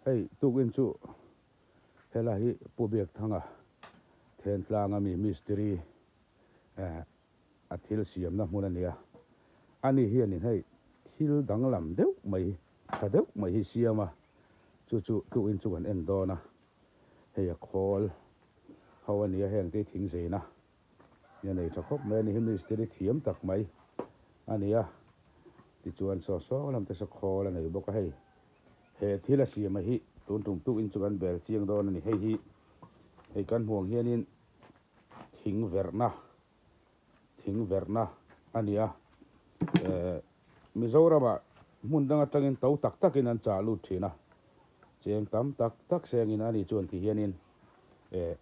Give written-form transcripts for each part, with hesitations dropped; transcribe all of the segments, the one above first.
Hei tukin chu helai hi Pu Biakthanga Thentlang ami mistiri eh a thil siamna hmun a nia. Ani hianin hei thil danglam deuh mai tha deuh mai hi siam a, chu chu tukin chu kan en dawn a. Hei a khawl ho a nia heng te hi thing zeina Nia nei tha khawp mai a ni hi mistiri thiam tak mai a ni a, tichuan saw saw lam te saw khawl a nei bawk a hei he thil a siam a hi tun tum tuk in chu kan bel chiang dawn a ni hei hi hei kan hmuh ang hianin thing verhna thing verhna a ni a eh Mizoramah hmun dang atangin to tak takin an chah lut thin a cheng tam tak tak sengin a ni chuan ti hianin eh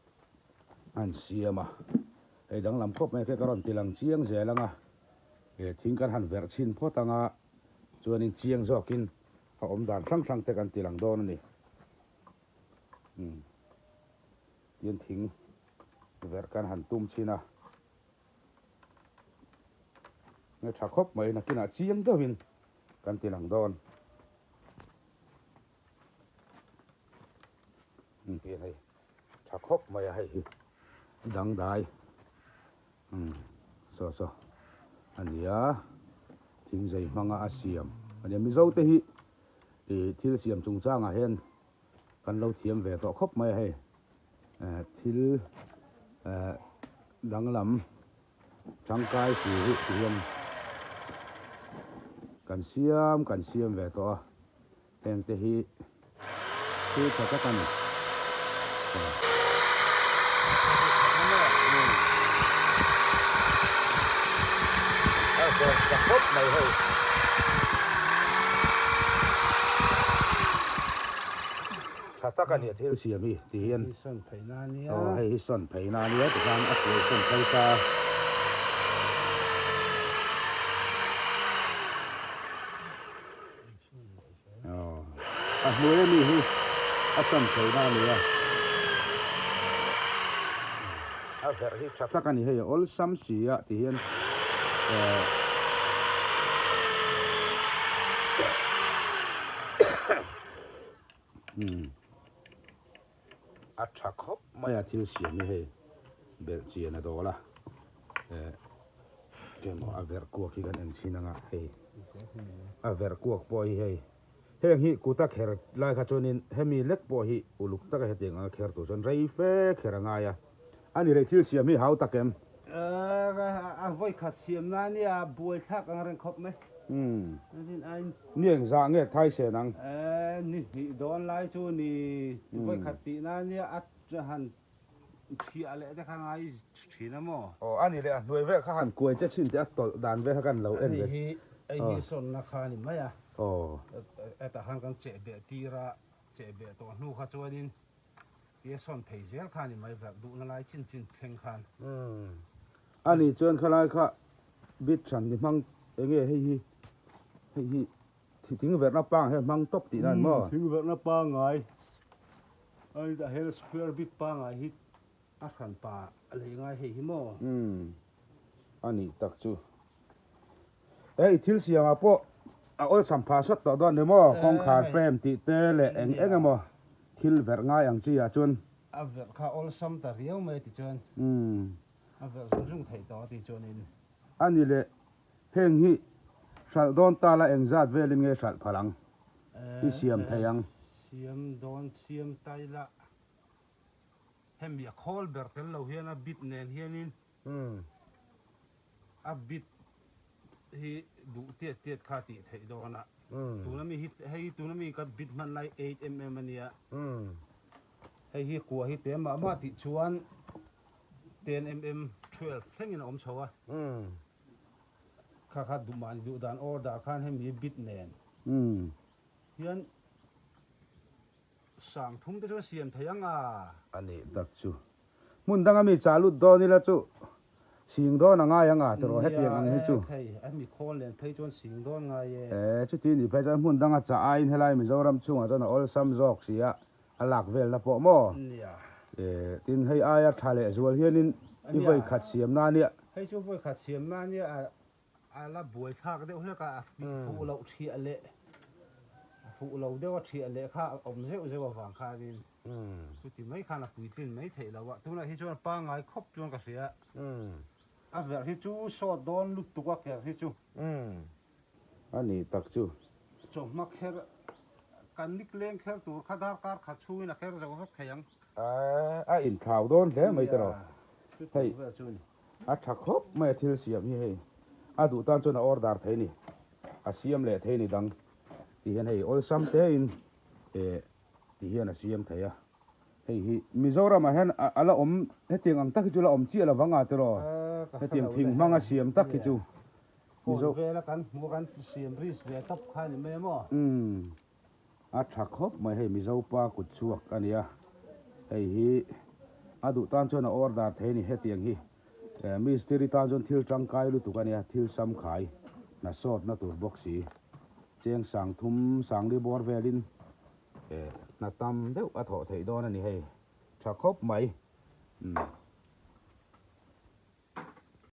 an siam a, hei danglam khawp mai kha ka rawn ti lang chiang zel ang a, he thing kan han verh chhin phawt ang a, chuanin chiang zawkin a awm dan hrang hrang te kan ti lang dawn a ni. Umm tin thing verh kan han tum chhin a, nge tha khawp mai nakinah chiang deuhin kan ti lang dawn. Umm tih hei tha khawp mai a hei hi dangdai umm saw saw a ni a thing zei hmanga a siam a nia mizo te hi ih thil siam chungchangah hian kan lo thiam ve tawh khawp mai a hei eh thil eh danglam tangkai si hi ti hian kan siam kan siam ve tawh a. Heng te hi thil tha tak a ni. A zawm ta khawp mai hei. Tha tak a ni a thil siam hi ti hian. Hei sawn pheina a nia. Aw hei hi sawn pheina a nia tikhan a kuai sawn phei ta. A hnuai ami hi a sawn theihna a ni a. A verh hi tha tak a ni hei a awlsam si a ti hian eh umm a tha khawp mai a thil siam hi hei belh chian a dawl a eh emaw a verh kuak hi kan en chhin ang a hei a verh kuak pawh hi hei heng hi kuta kher lai kha chuanin hemi lek pawh hi uluk taka hetiang anga kher tur chuan rei fe kher a ngai a a ni rei thil siam hi hau tak em? A vawi khat siam na nia buai thlak ang reng khawp mai. Umm ni eng zah nge thai sen ang? Ni hnih dawn lai chu ni vawi khat tih na nia a han Thiah leh te kha ngai thin a maw? Aw a ni leh a hnuai vel kha han kuai che chhin teh a tawlh dan vel kha kan lo en ve. Hei hi hei hi sawnna kha a ni mai a. Aw. Hetah khan kan cheh beh tir a, cheh beh tawh hnu kha chuanin tia sawn phei zel kha a ni mai verh duhna lai chin chin thleng khan. Umm. A ni chuan khalai kha bit hran ni hmang enge hei hi hei hi Thing verhna pang hian hmang tawp tih nan maw? Thing verhna pangngai a ni tah hian square bit pangngai hi a hran pa a lei ngai hei hi maw? Umm a nih tak chu. E i thil siamah pawh a awlsam phah sawt tawh dawn ni maw? Kawngkhar frame tih te leh eng eng emaw thil verh ngai ang chi ah chuan. A verh kha awlsam ta riau mai ti chuan. Umm. A verh zung zung theih tawh a ti chuanin. A ni leh Heng hi hralh dawn ta la engzat velin nge hralh phal ang? I siam thei ang. Siam dawn siam ta ila hemi a khawl ber tel lo hian a bit nen hianin a bit hi duh tiat tiat kha tih theih dawn a. Tuna mi hi hei tuna mi ka bit hman lai 8mm a nia. Hei hi kua hi te mah mah tih chuan 10mm 12 thlengin a awm chho a. Kha kha duh mahni duh dan order khan hemi bit nen hian sang thum te chuan siam thei ang a. A nih tak chu. Hmun danga mi chah lut dawn ila chu sing dawn a ngai ang a tiraw hetiang ang hi chu. Nia e thei a mi khawl nen phei chuan sing dawn ngai e. E chuti nih phei chuan hmun danga chah aiin helai Mizoram chhungah chuan a awlsam zawk si a. A lak velna pawh maw? Nia. E, tin hei aia tha leh zual hianin i vawi khat siamna ania. Hei chu vawi khat siamna ania, a la buai thlak deuh hlek a, a fuh loh thiah leh a fuh lo deuh a thiah leh kha a awm zeuh zeuh avang khanin chuti mai khan a puitlin mai theih loh a, tunah hi chuan pangngai khawp chuan ka hria. A verh hi chu sawt dawn lutuk a ker hi chu. A nih tak chu. Chawhma kher, kan nik leng kher tur kha darkar khat chhungin a kher zo vek thei ang. A inthlau dawn hle mai te rawh. Hei, a tha khawp mai a thil siam hi hei. A duh tan chuan a order thei ni. A siam leh thei ni dang. Ti hian hei awlsam tein ti hian a siam thei a. Hei hi Mizoramah hian a la awm hetiang ang tak hi chu la awm chiah lovang a tiraw? Hetiang thing hmanga siam tak hi chu. Mizo vela kan hmuh kan siam risk ve tawp kha ni mai maw? Umm a tha khawp mai hei Mizo pa kut chhuak a nia. Hei hi a duh tan chuan a order thei a ni hetiang hi. Mistiri tan chuan thil tangkai lutuk a nia thil samkhai hna sawtna tur bawk si. Cheng sang thum sangli bawr velin hna tam deuh a thawh theih dawn a ni hei. Tha khawp mai. Umm.